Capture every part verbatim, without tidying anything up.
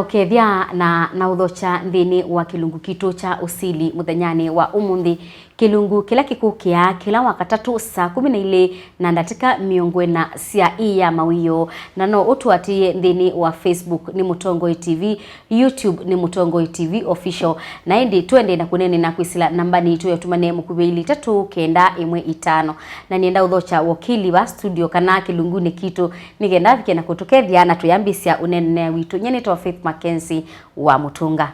Ũkethya na, na ũthokya nthĩnĩ wa kĩlungu kitũ kya ũsili mũthenyanĩ wa ũmũnthĩ, kĩlungu kĩla kĩkũkĩa kĩla Wakatatũ saa kũmi na ilĩ na ndatĩka mĩongo ĩna sya ii ya mawĩoo, na no ũtũatĩĩe nthĩnĩ wa Facebook nĩ Mũtongoi T V, YouTube nĩ Mũtongoi T V Official, na ĩndĩ tũendee na kũneenea kwĩsĩla nambanĩ itũ ya ũtũmane mũkuvĩ ilĩ itatũ kenda ĩmwe itano. Na nĩenda ũthokya wokili va studio kana kĩlungunĩ kitũ, nĩ kenda avike na kũtũkethya na tũyambĩĩsya ũneenea witũ. Nyie nĩtawa Faith Mackenzie wa Mũtũnga.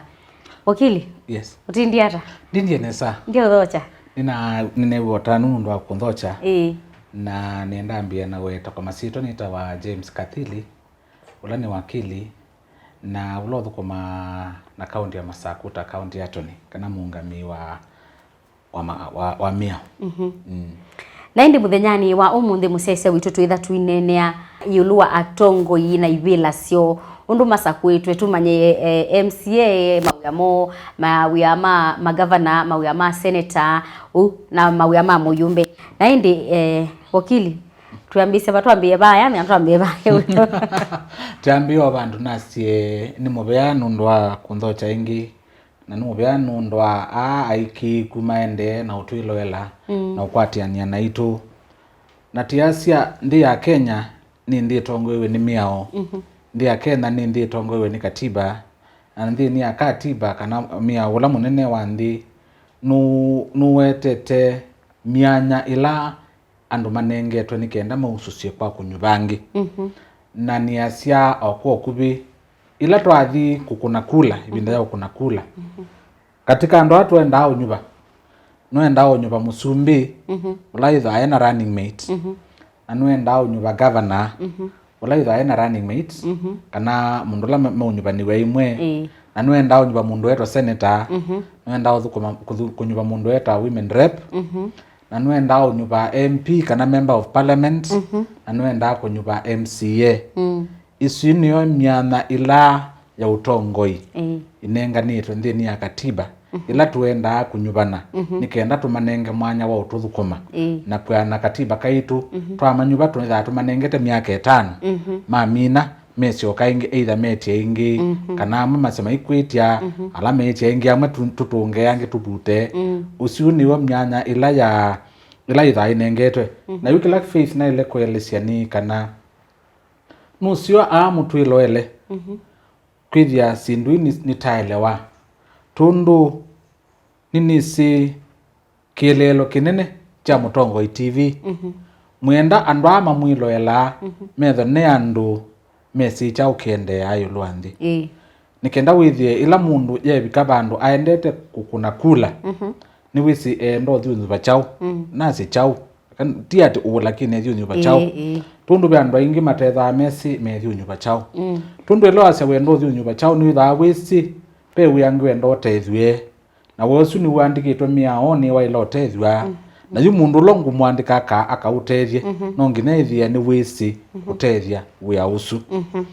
Wakili? Yes. Ũtindie ata? Ndindie nesa. Ndio ũthokya? Nĩna, nĩneew'a ũtanu nũndũ wa kũnthokya. Ĩĩ. Na nĩenda ambĩĩa na weta kwa masyĩtwa nĩtawa James Kathili, ũla nĩ wakili, na ũla ũthũkũmaa na kaunti ya Masaku ta county attorney, kana mũũngamĩi wa wa, ma, wa, wa mĩao. Mhm. Mm. Na ĩndĩ mũthenyanĩ wa ũmũnthĩ, mũsyaĩĩsya witũ, twĩtha tũineenea ĩũlũ wa atongoi na ivĩla syoo, ũndũ masakũĩtwe, tũmanye, eh, M C A, mawĩa moo, mawĩa ma magavana, mawĩa ma seneta, ũu, na mawĩa ma mũyũmbe. Na ĩndĩ, eh, wakili, twambĩĩsye va, twambĩĩe vaya, na twambĩĩe vaya. Twambĩĩe o vandũ nasye nĩ mũvea nũndũ wa kũnthokya ĩngĩ. Na nĩ mũvea nũndũ wa aa aĩkĩĩku maendee na ũtwĩloela, mm, na ũkwatĩanĩa naitũ. Na tĩasya, nthĩ ya Kenya nĩ nthĩ ĩtongoew'e nĩ mĩao. Mhm. Nthĩ ya Kenya nĩ nthĩ ĩtongoew'e nĩ katiba, na nthĩnĩ ya katiba, kana mĩao, ũla mũnene wa nthĩ nũ-, nũwetete myanya ĩla andũ manengetwe nĩ kenda mausũsye kwa kũnyuva angĩ. Mhm. Na nĩasya o kwa ũkuvĩ, ĩla twathi kũkũna kula, ĩvinda ya kũkũna kula, mhm, katĩ ka andũ ala tũendaa ũnyuva, nũendaa ũnyuva mũsumbĩ, mhm, ũla ĩthaa ena running mate, mhm, na nũendaa ũnyuva governor, mhm, ũla ĩthaa ena running mate, mhm, kana mũndũ ũla me-, meũnyuvanĩw'a ĩmwe, ĩĩ, na nũendaa ũnyuva mũndũ wetwa senator, mhm, nũendaa ũthũkũma, kũthu-, kũnyuva mũndũ wetwa women rep, mhm, na nũendaa ũnyuva M P kana member of parliament, mhm, na nũendaa kũnyuva M C A. Mm. Isu nĩyo myanya ĩla ya ũtongoi, ĩĩ, ĩnenganĩtwe nthĩnĩ ya katiba, mhm, ĩla tũendaa kũnyuvana, mhm, nĩ kenda tũmanenge mwanya wa ũtũthũkũma, ĩĩ, na kwĩana katiba kaitũ, mhm, twamanyuva twĩthaa tũmanengete myaka ĩtano, mhm, mamina, mesyoka ĩngĩ, either metie ĩngĩ, mhm, kana amwe masya maikwĩtya, mhm, ala metie ĩngĩ amwe tu-, tũtũnge angĩ tũvute. Mm. Ũsu nĩw'o myanya ĩla ya, ĩla ĩthaa ĩnengetwe. Mhm. Na yu kĩla Faith naĩle kũelesya nĩ kana nũseo aa mũtwĩloele, mhm, kwĩthĩa syĩndũ ii nĩ, nĩtaelewa, tondũ nĩnĩsĩ kĩeleelo kĩnene kya Mũtongoi T V. Mhm. Mwĩenda andũ aa mamwĩloelaa, mhm, methone andũ mesĩ kyaũ kĩendeeaa ĩũlũ wa nthĩ. Ĩĩ. Nĩ kenda wĩthĩe ĩla mũndũ yevika vandũ aendete kũkũna kula, mhm, nĩwĩsĩ eenda ũthi ũnyuva kyaũ, mm, nasĩ kyaũ. Kan-, ti atĩ ũũ, lakini ethi ũnyuva kyaũ. Ĩĩ, ĩĩ. Tondũ ve andũ aingĩ matethaa mesĩ methi ũnyuva kyaũ. Mm. Tondũ ĩla wasya wenda ũthi ũnyuva kyaũ, nĩwĩthaa wĩsĩ ve wĩa angĩ wenda ũtethw'e. Na wĩa ũsu nĩw'o ũandĩkĩtwe mĩaonĩ waĩle ũtethw'a. Mm. Na yu mũndũ ũla ngũmũandĩka aka-, akaũtethye, mhm, no nginya ethĩe nĩwĩsĩ, mhm, ũtethya wĩa ũsu. Mhm.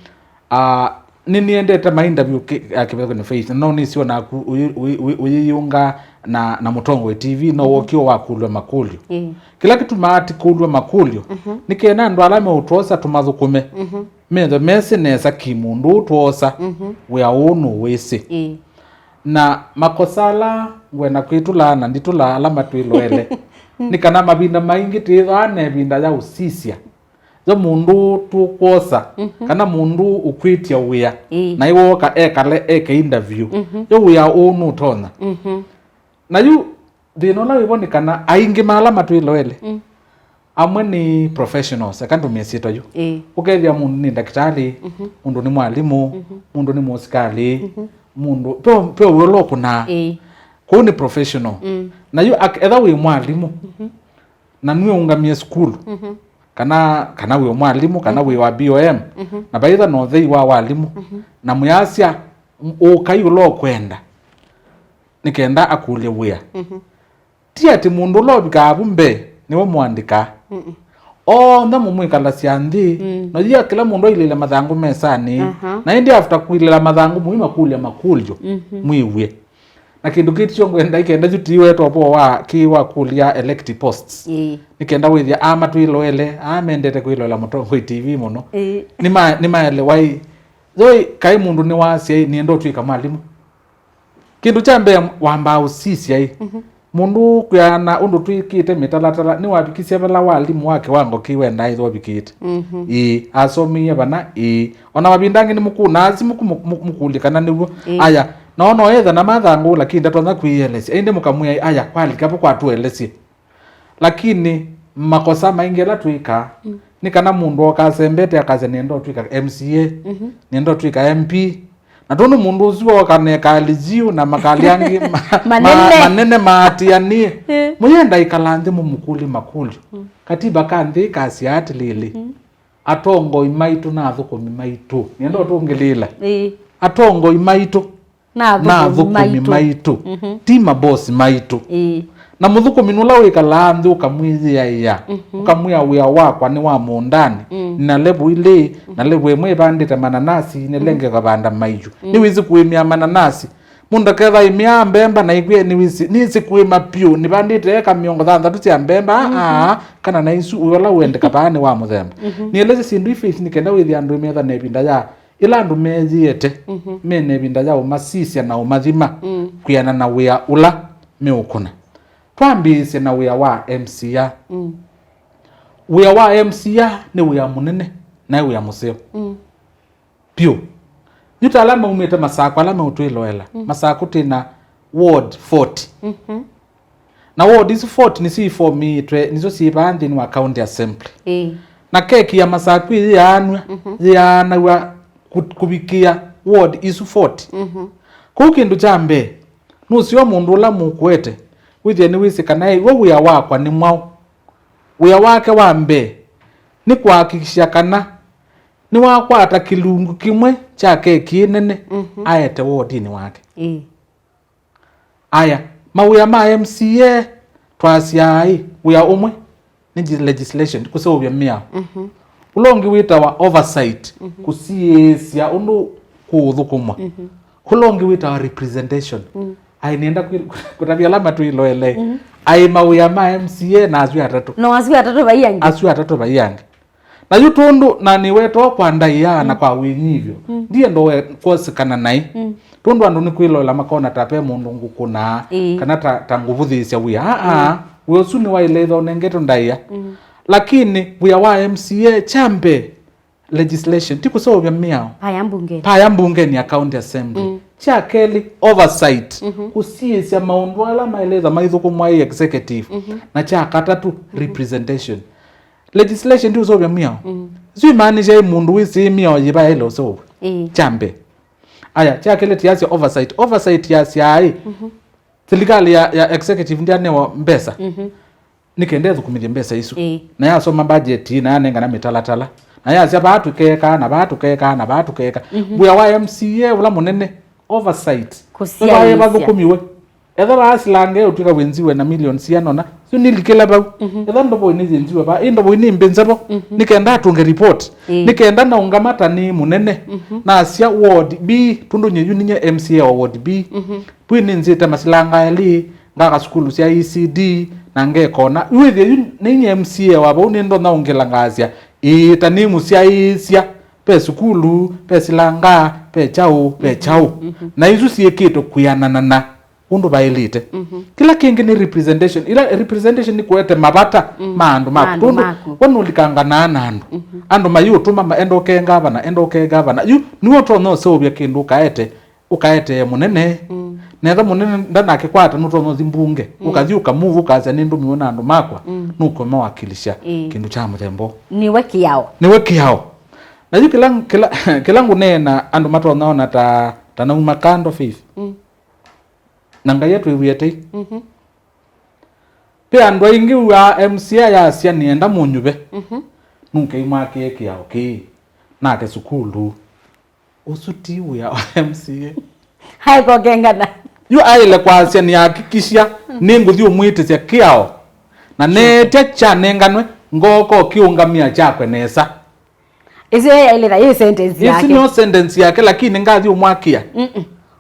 Ah, nĩnĩendete ma interview kĩ-, ah, kĩvathũkany'o Faith, no nĩsĩ o naku ũyĩ-, ũyĩ-, ũyĩ-, ũyĩyĩunga na, na Mũtongoi T V, no, mhm, wokio wakũlw'a makũlyo. Ĩĩ. Kĩla kĩtumaa tikũlw'a makũlyo, mhm, nĩ kenda andũ ala meũtwosa tũmathũkũme, mhm, metho mesĩ nesa kĩ mũndũ ũũ twosa, mhm, wĩa ũũ nũwĩsĩ. Ĩĩ. Na makosa ala ngwenda kwĩtũla na nditũla ala matwĩloele, nĩ kana mavinda maingĩ twĩthaa na ĩvinda ya ũsisya yo mũndũ tũkwosa, mhm, kana mũndũ ũkwĩtya wĩa, ĩĩ, na ĩwooka ekale eke interview, mhm, yo wĩa ũũ nũtonya. Mhm. Na yu thĩna ũla wĩvo nĩ kana aingĩ ma ala matwĩloele, mm, amwe nĩ professionals, eka ndũmĩe syĩtwa yu. Ĩĩ. Ũkethĩa mũndũ nĩ ndakĩtalĩ, mhm, mũndũ nĩ mwalimũ, mhm, mũndũ nĩ mũsikalĩ, mhm, mũndũ, pe, pe wĩa ũla ũkũnaa. Ĩĩ. Kũu nĩ professional. Mm. Na yu ak-, etha wĩ mwalimũ, mhm, na nue ũngamie sukulu, mhm, kana, kana wĩ o mwalimũ, kana, mhm, wĩ wa B O M, mhm, na vaitha na ũthei wa walimũ, mhm, na mwĩasya, m-, ũkai ũla ũkwenda, nĩ kenda akũlye wĩa. Mhm. Ti atĩ mũndũ ũla ũvikaa vu mbee nĩwe mũandĩkaa. Mm-mm. Onthe mũmwĩkalasya nthĩ, mm, na yia kĩla mũndũ ailĩle mathangũ mesanĩ, aha, na ĩndĩ after kũilĩla mathangũ mũimakũlya makũlyo, mhm, mwĩw'e. Na kĩndũ kĩtyo ngwenda ikenda yu tiwetwa ũvoo wa kĩ wa kũlya elected posts. Ĩĩ. Nĩ kenda wĩthĩa aa matwĩloele, aa mendete kwĩloela Mũtongoi T V mũno. Ĩĩ. Nĩma-, nĩmaelewa ĩ Yoi, kaĩ mũndũ nĩwasya ĩ, nĩenda ũtw'ĩka mwalimũ? Kĩndũ kya mbee wambaa ũsisya ĩ, mũndũ kwĩana ũndũ twĩkĩte mĩtalatala, nĩwavikisya vala walimũ wa kĩwango kĩĩ wendaa ĩthwa ũvikĩte? Ĩĩ. Asomeie vana? Ĩĩ. Ona mavinda angĩ nĩmũkũnaa simũ kũmũ-, mũ-, mũkũlye kana nĩw'o. Ĩĩ. Aya, nao no etha na mathangũ, lakini ndatonya kwĩelesya. Ĩndĩ mũkamwĩa, "Aya, kwalika vo kwatũelesye." Lakini makosa maingĩ ala twĩkaa, nĩ kana mũndũ oka asembete akasya, "Nĩenda ũtw'ĩka M C A, nĩenda ũtw'ĩka M P." Na tondũ mũndũ ũsu oka na ĩkalĩ yu na makalĩ angĩ ma-, ma-, Manene. Manene maatĩanĩe, Eh. mũyenda ĩkala nthĩ mũmũkũlye makũlyo. Katiba ka nthĩ ĩkasya atĩlĩlĩ, atongoi maitũ na athũkũmi maitũ. Nĩenda ũtũngĩlĩĩla. Ĩĩ. Atongoi maitũ na athũkũmi maitũ. Na athũkũmi maitũ. Mhm. Ti mabosi maitũ. Ĩĩ. Na mũthũkũmi nũla wĩkalaa nthĩ ũkamwĩyĩaĩa, ũkamwĩa, "Wĩa wakwa nĩ wa mũũndanĩ, nĩ na level ilĩ, na level ĩmwe ĩvandĩte mananasi, nĩ lengĩ kavanda maiũ." Nĩwĩsĩ kũĩmĩa mananasi? Mũndũ aketha aĩmĩa mbemba na ĩkw'e nĩwĩsĩ, nĩsĩ kũĩma pyũ, nĩvandĩte eka mĩongo thanthatũ sya mbemba, aa, kana na isu, wĩa ũla ũendeka vaa nĩ wa mũthemba. Nĩelesye syĩndũ ifi nĩ kenda wĩthĩa andũ metha na ĩvinda ya Ĩla andũ meyĩete, me na ĩvinda ya ũmasisya na ũmathima kwĩana na wĩa ũla meũkũna. Twambĩĩsye na wĩa wa M C A. Wĩa wa M C A nĩ wĩa mũnene, naĩ wĩa mũseo vyũ. Yu ta ala maumĩte Masakũ, ala meũtwĩloela. Masakũ twĩ na ward forty. Na ward isu forty nĩsyo ifomiitwe, nĩsyo syĩ vaa nthĩnĩ wa county assembly. Ĩĩ. Na keki ya Masakũ ĩyĩaanw'a, yĩaanaw'a kũ-, kũvikĩa ward isu forty. Kwoou kĩndũ kya mbee, nũseo mũndũ ũla mũkũete, wĩthĩe nĩwĩsĩ kana ĩ we wĩa wakwa nĩ mwaũ. Wĩa wake wa mbee nĩ kũhakikisha kana nĩwakwata kĩlungu kĩmwe kya keki ĩ nene aete wodinĩ wake. Ĩĩ. Aya, mawĩa ma M C A twasyaa ĩ, wĩa ũmwe nĩ gi-, legislation, kũseũvya mĩao. Ũla ũngĩ wĩtawa oversight, kũsiĩĩsya ũndũ kũũthũkũmwa. Ũla ũngĩ wĩtawa representation. Aĩ, nĩenda kwĩ-, kũtavya ala matwĩloele. Aĩ, mawĩa ma M C A na asu atatũ. No asu atatũ vai angĩ. Asu atatũ vai angĩ. Na yu tũndũ na nĩwetwa kwa ndaĩa na kwa wĩnyivyo, ndienda we-, kwosekana naĩ. Tũndũ andũ nĩkwĩloela makona ta ve mũndũ ngũkũnaa, Ĩĩ. kana ta, ta ngũvũthĩĩsya wĩa. Aa, wĩa ũsu nĩwaĩle ĩtha ũnengetwe ndaĩa. Lakini wĩa wa M C A kya mbee, legislation, ti kũseũvya mĩao. Vaya mbunge. Vaya mbungeni ya county assembly. Kya kelĩ, oversight, kũsiĩĩsya maũndũ ala maĩle ĩtha maithũkũmwa ĩ executive. Na kya katatũ, representation. Legislation ti ũseũvya mĩao. Ĩsu imaanisha ĩ mũndũ wĩsĩ mĩao yĩva yaĩle ũseũvw'a. Ĩĩ. Kya mbee. Aya, kya kelĩ tiasya oversight. Oversight yasyaa ĩ, silikalĩ ya, ya executive ndyanewa mbesa. Nĩ kenda ĩthũkũmĩthye mbesa isu. Ĩĩ. Na yasoma budget, na yanengana mĩtalatala. Na yasya vaa tũkekaa, na vaa tũkekaa, na vaa tũkekaa. Wĩa wa M C A ũla mũnene, oversight. Kũsiaĩĩsya. Ĩvaĩ vathũkũmiwe. Etha vaa silanga ĩũtw'ĩka wĩnziwe na million siana ũna, syo nĩlikĩla vau. Etha ndovoi nĩyĩnziwe vaa, ĩ ndovoi nĩ mbĩnze vo, nĩ kenda atũnge report. Ĩĩ. Nĩ kenda naũngama ta nĩ mũnene. Nasya ward B, tũndũ nyie yu ninyie M C A wa ward B. Pwi nĩnzĩte masilanga elĩ, ngaka sukulu sya E C D, na ngekona. Yu wĩthĩe yu ninyie M C A wa vau, nĩndonya ũngĩla ngasya, ĩĩ, ta nĩmũsyaĩĩsya, ve sukulu, ve silanga, ve kyaũ, ve kyaũ. Na isu syĩkĩtwe kwĩanana na ũndũ vaĩlĩte. Kĩla kĩngĩ nĩ representation. Ĩla representation nĩ kũete mavata ma andũ maku. Tondũ we nũlikanganaa na andũ. Andũ mayĩũtũma ma-, enda ũkee ngavana, enda ũkee ngavana. Yu nĩwe ũtonya ũseũvya kĩndũ ũkaete, ũkaetee mũnene. Na etha mũnene ndanakĩkwata, nũtonya ũthi mbunge. Ũkathi ũkamuvu, ũkasya, "Nĩndũmiwe na andũ makwa, nũkũmawakilisha kĩndũ kya mũthemba ũũ." Nĩwe kĩao. Nĩwe kĩao. Na yu kĩla, kĩla, kĩla ngũneena andũ matonya ona ta, ta nauma kando, Faith. Na Ngai atwĩw'ĩe tei. Ve andũ aingĩ wĩaa M C A yasya, "Nĩenda mũnyuve." Nũkei mwakĩe kĩao kĩĩ, nake sukulu. Ũsu ti wĩa wa M C A. Aĩkokengana. Yu aĩle kwasya, "Nĩakikisya nĩngũthi ũmwĩtĩsya kĩao, na neetya kyanenganwe, ngooka ũkĩũngamĩa kyakwe nesa." Ĩsu yaĩlĩtha yĩ sentence yake. Ĩsu nĩyo sentence yake, lakini ngathi ũmwakĩa.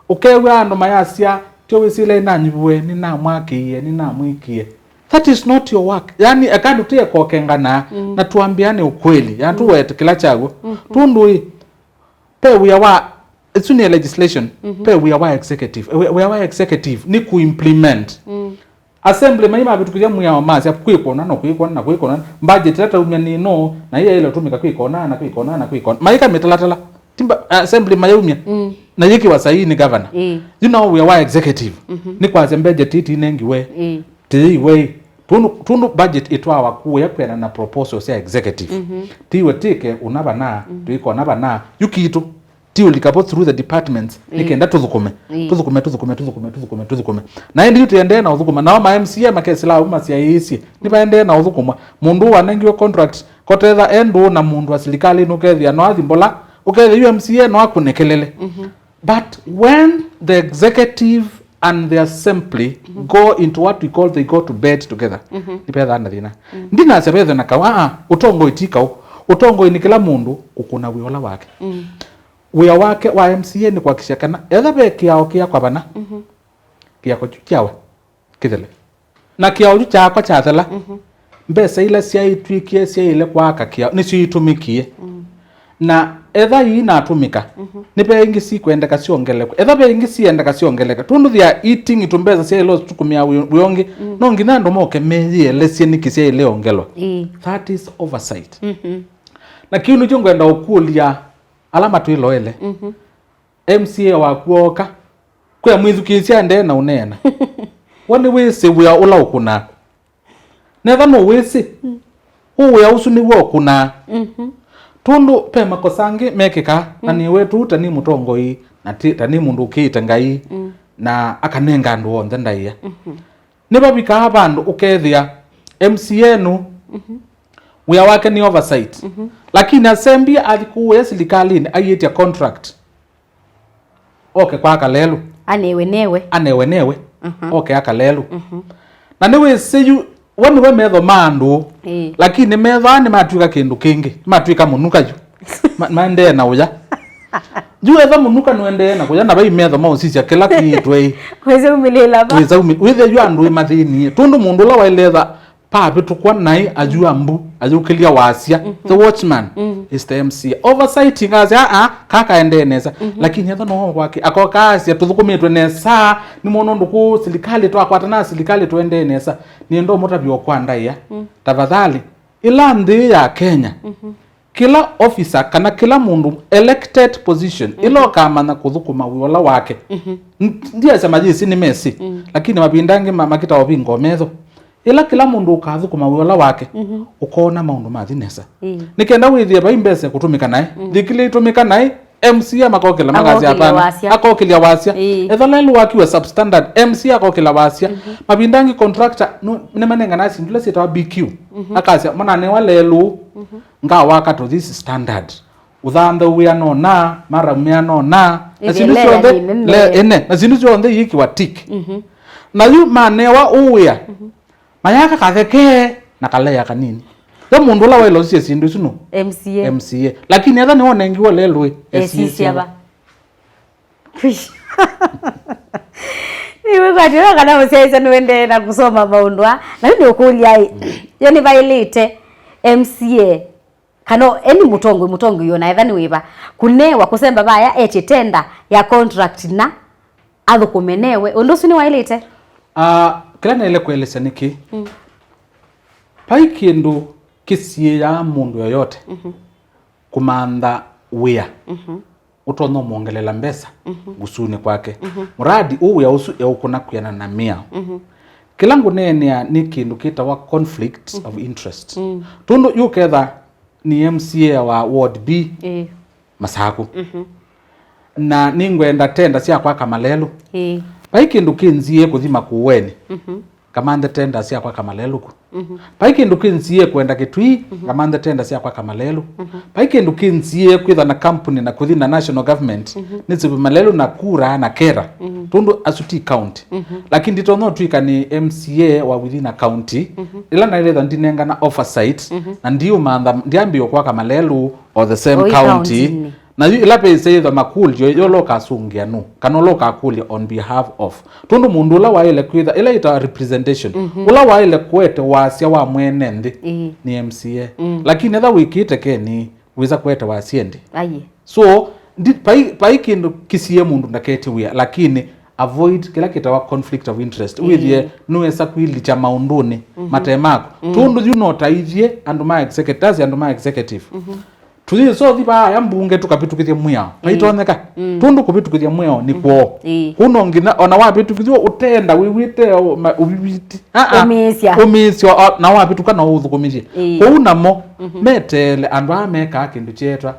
Ũkew'a andũ mayasya, "Tyo wĩsĩle nanyuviwe, nĩnamwakĩie, nĩnamwĩkie." That is not your work. Yani, eka tũtĩe kokengana, na tuambiane ukweli. Yani, tuwete kĩla kyaw'o. Tũndũ ĩ, Pe wĩa wa, ĩsu nĩ legislation. Mhm. Pe wĩa wa executive. Wĩa, wĩa wa executive nĩ ku implement. Mm. Assembly mai mavĩtũkĩthya mwĩao masya kwĩkona na kwĩkona na kwĩkona, budget ĩla taumya nĩ no, na ĩyaĩle ũtũmĩka kwĩkona na kwĩkona na kwĩkona. Maĩka mĩtalatala. Timba, assembly mayaumya. Mm. Na yĩkĩwa sahihi nĩ governor. Ĩĩ. Yu nao wĩa wa executive. Mhm. Nĩ kwasya budget ĩtinengiwe. Ĩĩ. Tĩiwe. Tũndũ, tũndũ budget ĩtwawa kũya kwĩana na proposal sya executive. Mhm. Tiwe tĩke ũna vana, mm, tũikona vana. Yu kitũ. Ti ũlika vo through the departments, ĩĩ, nĩkenda tũthũkũme. Ĩĩ. Tũthũkũme, tũthũkũme, tũthũkũme, tũthũkũme, tũthũkũme. Na ĩndĩ yu tũendee na ũthũkũma. Nao ma M C A makesĩla au masyaĩĩsye. Nĩvaendee na ũthũkũmwa. Mũndũ ũũ wanengiwe contract, kotetha e ndũũ na mũndũ wa silikalĩ nũkethĩa no athi mbola, ũkethĩa yu M C A no akũnekelele. Mhm. But when the executive and the assembly, mhm, go into what we call, they go to bed together. Mhm. Nĩvethaa na thĩna. Mm. Ndinasya vethe na kaũ, aa, ũtongoi ti kaũ. Ũtongoi nĩ kĩla mũndũ ũkũna wĩa ũla wake. Mm. Wĩa wake wa M C A nĩ kuhakikisha kana etha ve kĩao kĩakwa vana, mhm, kĩao kyu kyawe kĩthele. Na kĩao kyu kyakwa kyathela, mhm, mbesa ila syaitw'ĩkie syaĩle kwaka kĩao nĩsyo itũmĩkie. Mm. Na etha ii natũmĩka, mhm, nĩ ve ingĩ sikwendeka syongelekwe. Etha ve ingĩ siendeka syongeleka. Tũndũ they are eating into mbesa syaĩle ũsukumĩa wĩ-, wĩa ũngĩ, mm, no nginya andũ moke meyĩelesye nĩkĩ syaĩle ongelwa. Ĩĩ. That is oversight. Mhm. Na kĩu nĩkyo ngwenda ũkũlya ala matwĩloele. Mhm. M C A waku ooka, kwĩa mwĩthukĩĩsya aendee na ũneena. We nĩwĩsĩ wĩa ũla ũkũnaa? Netha nũwĩsĩ, mm, ũ wĩa ũsu nĩw'o ũkũnaa. Mhm. Tũndũ ve makosa angĩ mekĩkaa, na, mm, nĩwe tu ta nĩ mũtongoi, na ti, ta nĩ mũndũ ũkĩĩte Ngai, mm, na akanenga andũ onthe ndaĩa. Mhm. Nĩvavikaa vandũ ũkethĩa M C A nũ, mhm, wĩa wake nĩ oversight. Mhm. Lakini asembi athi kũũya silikalĩnĩ aiĩtya contract. Oke kwa aka lelũ. Anewe newe. Anewe newe. Mhm. Oke aka lelũ. Mhm. Na nĩwĩsĩ yu, we nĩwe metho ma andũ. Ĩĩ. Lakini metho aa nĩmatw'ĩka kĩndũ kĩngĩ. Nĩmatw'ĩka mũnuka yu. Ma-, maendee na ũya. Yu etha mũnuka nũendee na kũya na vai metho maũsisya kĩla kĩitwe ĩ. Kwĩsaumĩlĩla va. Kwĩsaumĩ-, wĩthĩa yu andũ ĩ mathĩnie. Tũndũ mũndũ ũla waĩle etha pavĩtũkwa naĩ ayua mbu, ayũkĩlya wasya. Mhm. The watchman, mm, is the M C A. Oversight ngasya, aa, kaka endee nesa. Mhm. Lakini etha no kwake, akoka asya, tũthũkũmĩtwe nesa, nĩmwona ũndũ kũ silikalĩ twakwatana, silikalĩ tũendee nesa. Nĩenda ũmũtavya o kwa ndaĩa. Mm. Tafadhali, ĩla nthĩ ya Kenya, mhm, kĩla officer kana kĩla mũndũ elected position, mhm, ĩla ũkamanya kũthũkũma wĩa ũla wake. Mhm. N-, ndiasya mayĩsĩ nĩmesĩ, mm, lakini mavinda angĩ ma-, makĩtaa ũvinga o metho. Ĩla kĩla mũndũ ũkathũkũma wĩa ũla wake, mhm, ũkoona maũndũ mathi nesa. Ĩĩ. Nĩ kenda wĩthĩe vai mbesa ĩkũtũmĩka naĩ. Mm. Yĩkĩlye itũmĩka naĩ, M C A makokĩla makasya, akokĩlya hapana. Wasya. Akokĩlya wasya. Ĩĩ. Etha lelũ wakiwa substandard, M C A akokĩla wasya. Mhm. Mavinda angĩ contractor, nũ-, nĩmanengana syĩndũ ila syĩtawa B Q. Mhm. Akasya, mwananĩwa lelũ, mhm, ngawaka to this standard. Ũthanthaũ wĩanona, maramu meanona, na syĩndũ syonthe, le-, ĩne, na syĩndũ syonthe iĩkĩwa tick. Mhm. Na yu manewa ũwĩa, mhm, mayaka katheke na kaleya kanini. Yo mũndũ ũla waĩle ũsisya syĩndũ isu nũ? M C A. M C A. Lakini etha nĩwonengiwe lelũ ĩ, esisya va? Nĩwĩkwatĩwa kana mũsyaĩĩsya nũendee na kũsoma maũndũ aa. Na yu nĩũkũlya ĩ, yo nĩvaĩlĩte M C A kana eni mũtongoi, mũtongoi ona etha nĩ wĩva, kũnewa kũsemba vaya etye tenda ya contract na athũkũme newe. Ũndũ ũsu nĩwaĩlĩte? Ah, kĩla naĩle kũelesya nĩ kĩĩ. Mm. Vai kĩndũ kĩsiĩĩaa mũndũ yoyote, mhm, kũmantha wĩa, mhm, ũtonya ũmwongelela mbesa, mhm, ngusunĩ kwake. Mhm. Mũradi ũ wĩa ũsu eũkũna kwĩana na mĩao. Mhm. Kĩla ngũneenea nĩ kĩndũ kĩtawa conflict, mhm, of interest. Mm. Tondũ yũketha nĩ M C A wa Ward B, ĩĩ, Masaku. Mhm. Na nĩngwenda tenda sya kwaka malelũ. Ĩĩ. Vai kĩndũ kĩnziĩe kũthi Makueni, mhm, ngamanthe tenda sya kwaka malelũ ku. Mhm. Vai kĩndũ kĩnziĩe kwenda Kitui, mhm, ngamanthe tenda sya kwaka malelũ. Mhm. Vai kĩndũ kĩnziĩe kwĩtha na company na kũthi na national government, mhm, nĩsĩve malelũ na kura na kera. Mhm. Tondũ asu ti county. Mhm. Lakini nditonya ũtw'ĩka nĩ M C A wa within a county, mhm, ĩla naĩle ĩtha ndinengana oversight, mhm, na ndiũmantha, ndiambĩĩe kwaka malelũ o the same county. O ĩ county-inĩ. Na yu ĩla vĩsĩ ĩtha makũlyo, yo ũla ũkasũngĩa nũ, kana ũla ũkakũlya on behalf of. Tondũ mũndũ ũla waĩle kwĩtha, ĩla ĩtawa representation, mhm, ũla waĩle kũete wasya wa mwene nthĩ, ĩĩ, nĩ M C A. Mm. Lakini ĩtha wĩkĩte keni, wĩsa kũete wasya ĩndĩ. Aiye. So, Ndi-, vai, vai kĩndũ kĩsie mũndũ ndaketye wĩa, lakini avoid kĩla kĩtawa conflict of interest. Ĩĩ. Wĩthĩe nĩwesa kwĩlikya maũndũnĩ mate maku. Tũndũ yu no taithye andũ ma executive, tasi andũ ma executive. Tũyĩsothi vaaya mbunge tũkavĩtũkĩthya mwĩao. Ĩĩ. Vaitonyeka. Tũndũ kũvĩtũkĩthya mwĩao nĩ kwoo. Ĩĩ. Kũu no nginya ona wavĩtũkĩthw'a ũtenda wĩw'ĩte o ma-, ũviviti. Ah, ah. Ũmĩĩsya. Ũmĩĩsya, o, na wavĩtũka no ũthũkũmĩsye. Ĩĩ. Kũu namo, meteele andũ aa mekaa kĩndũ kyeetwa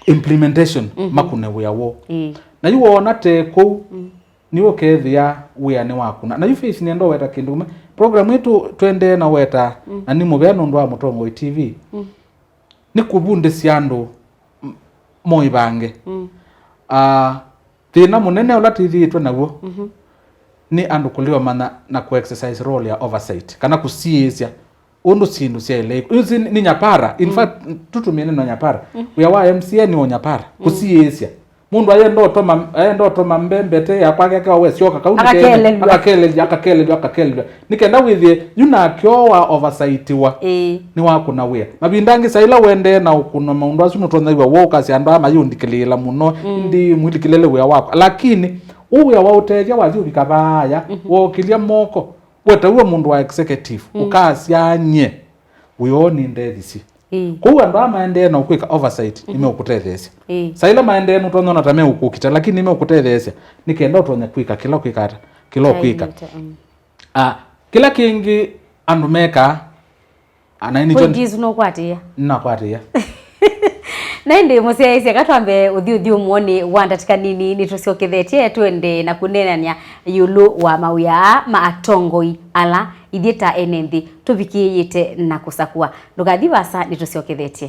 implementation, makune wĩa woo. Ĩĩ. Na yu woona te kũu, nĩ ũkethĩa wĩa nĩ wakuna. Na yu Faith nĩenda ũweta kĩndũ kĩmwe. Program ĩtũ tũendee na weta, na nĩ mũvea nũndũ wa Mũtongoi T V. Nĩ kũvundĩsya andũ m-, moĩvange. Ah, thĩna mũnene ũla twĩthĩĩtwe naw'o nĩ andũ kũlea ũmanya na kũ exercise role ya oversight, kana kũsiĩĩsya ũndũ syĩndũ syaĩle ĩkũ-, ĩsu nĩ, nĩ nyapara. In fact, tũtũmĩe neno nyapara. Wĩa wa M C A nĩ ũnyapara, kũsiĩĩsya. Mũndũ ayenda ũtoma, ayenda ũtoma mbembete ya kwake akewa we syoka kau nĩ kene. Akakelelw'a. Akakelelw'a, akakelelw'a, akakelelw'a. Nĩ kenda wĩthĩe, yu nake o wa oversightiwa. Ĩĩ. Nĩ wakũna wĩa. Mavinda angĩ saila wendee na ũkũna maũndũ asu nũtonyaiw'a woo ũkasya andũ aa mayũndikĩlĩĩla mũno, indi mwĩlikĩlĩle wĩa wakwa. Lakini, ũ wĩa wa ũtethya wathi ũvika vaaya, wookĩlya moko, wetaw'a mũndũ wa executive, ũkasya nyie, wĩa ũũ nĩ ndethisye. Ĩĩ. Kwoou andũ aa maendee na kwĩka oversight, nĩmeũkũtetheesya. Ĩĩ. Saila maendee nũtonya ona ta meũkũkita, lakini nĩmeũkũtetheesya, nĩ kenda ũtonye kwĩka kĩla ũkwĩka ata, kĩla ũkwĩka. Ailĩte, mm. Ah, kĩla kĩngĩ andũ mekaa, ah, na nĩkyo point isu nũkwatĩĩa. Nĩnakwatĩĩa. Na ĩndĩ mũsyaĩĩsya, ka twambe ũthyũthyũmũonĩ wa ndatĩka nini, nĩtũsyokethetye twende na kũneenany'a ĩũlũ wa mawĩa aa ma atongoi ala ithyĩ ta ene nthĩ tũvikĩĩte na kũsakũa. Ndũkathi vaasa, nĩtũsyokethetye.